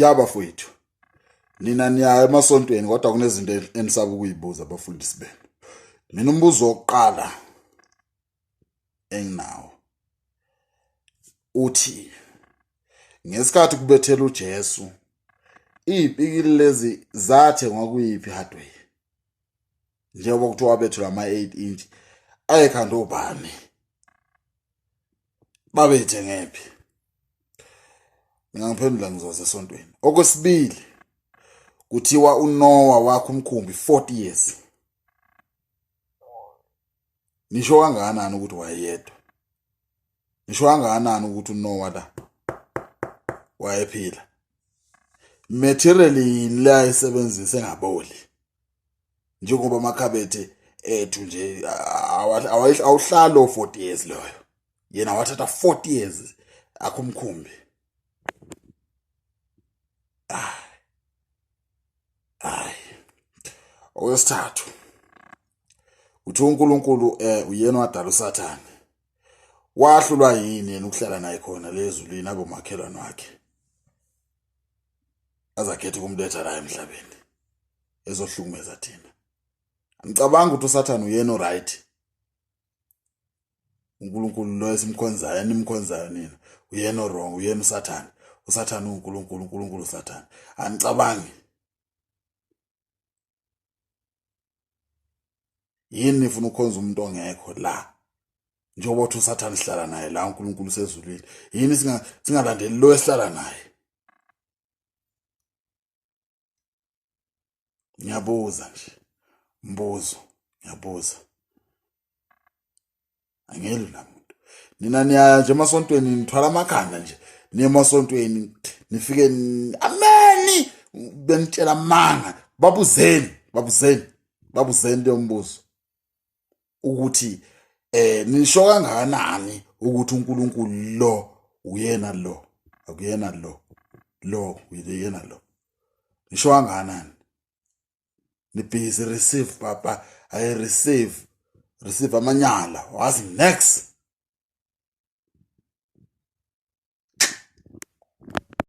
Yabafowethu, nina niya emasontweni kodwa kunezinto enisaba ukuyibuza abafundisi benu. Mina umbuzo wokuqala enginawo uthi ngesikhathi kubethela uJesu iy'pikili lezi zathengwa kuyiphi hardware njengoba kuthiwa wabethelwa ama-8 inch ayekhanda obani babethengephi ngingangiphendula ngizoza esontweni okwesibili kuthiwa uNoah wakhe umkhumbi 40 years nisho kangakanani ukuthi wayeyedwa nisho kangakanani ukuthi uNoah la wayephila material yini le ayisebenzisa engaboli njengoba amakhabethe ethu nje awuhlali o-40 years loyo yena wathatha 40 years akho umkhumbi hayi okwesithathu uthi uNkulunkulu eh uyena wadala uSathane wahlulwa yini yena ukuhlala naye khona lezulwini abomakhelwane wakhe azakhetha ukumletha la emhlabeni ezohlukumeza thina ngicabanga ukuthi uSathane uyena oright uNkulunkulu lo esimkhonzayo enimkhonzayo nina uyena wrong uyena uSathane uSathane uNkulunkulu uNkulunkulu uSathane angicabangi yini nifuna ukukhonza umuntu ongekho la njengoba uthi uSathane sihlala naye la uNkulunkulu usezulwini yini singalandeli lo esihlala naye ngiyabuza nje mbuzo ngiyabuza angeli namuntu nina niyaya nje emasontweni nithwala amakhanda nje niye emasontweni nifike ameni benitshela amanga babuzeni babuzeni babuzeni leyo mbuzo ukuthi eh nisho kangakanani ukuthi uNkulunkulu lo uyena lo akuyena lo lo uyena lo nisho kangakanani ni busy receive papa i receive receive amanyala wazi next.